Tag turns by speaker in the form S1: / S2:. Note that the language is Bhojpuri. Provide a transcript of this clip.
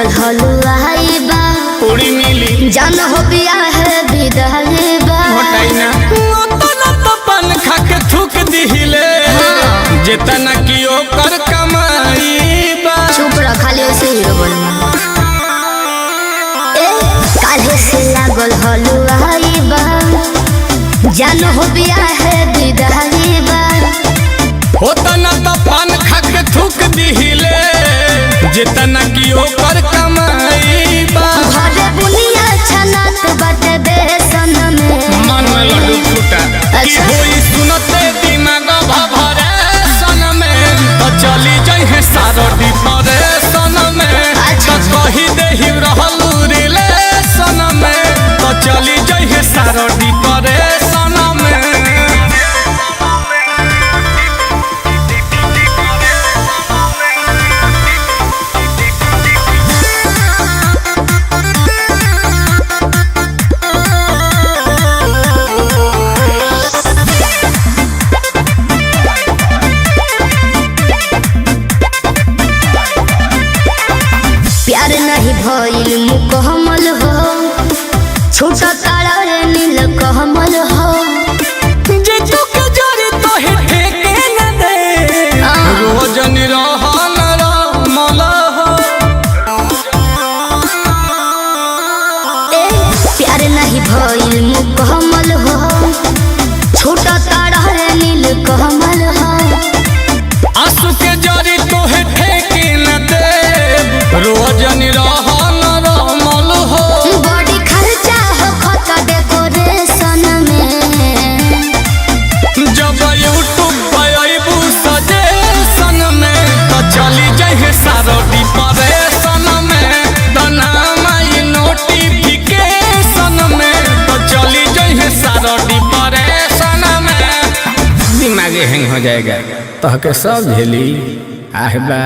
S1: लागल हलुआई बा।
S2: पूरी मिली।
S1: जान हो बिया है विदाई बा।
S2: घोटाई ना उतना तो पान खा के थूक दिहिले, जितना कि ओकर कमाई बा।
S1: चुप रह, खाली ऐसे हीरो बनना। ए काहे से लागल हलुआई बा, जान हो बिया है विदाई बा।
S2: उतना तो पान खा के थूक दिहिले, जितना कि ओकर कमाई बा।
S1: घरे बुनिया छनात बाटे बेसन में।
S2: मन में लड्डू फूटा कि
S1: अच्छा।
S2: होई सुनते दिमाग भभरे सन में, तो चली जइहे सारो डिप्रेशन में।
S1: अच्छा।
S2: तो कही देही रहलू रिलेशन में, तो चली जइहे सारो डिप्रेशन में।
S1: प्यार नहीं भइल मुकहमल हो, छोटा तारा रे नील कहमल हो।
S2: जे तू के जरी तो ही ठेके न दे, रोज निरहन रमल हो।
S1: ए प्यार नहीं भइल मुकहमल हो, छोटा तारा रे नील कहमल हो।
S2: आंसू के जरी तोहे ठेके न दे, रोज निरहन रमल हो।
S1: बॉडी खर्चा हो खता डेकोरेशन में।
S2: जब यूट्यूब पे अइबू सजेशन में, तो चली जइहे सारो डिप्रेशन में। तो नाम आई नोटिफिकेशन में, तो चली जइहे सारो डिप्रेशन में। दिमागे हैंग हो जाएगा, तहके सब झेली। आह बा।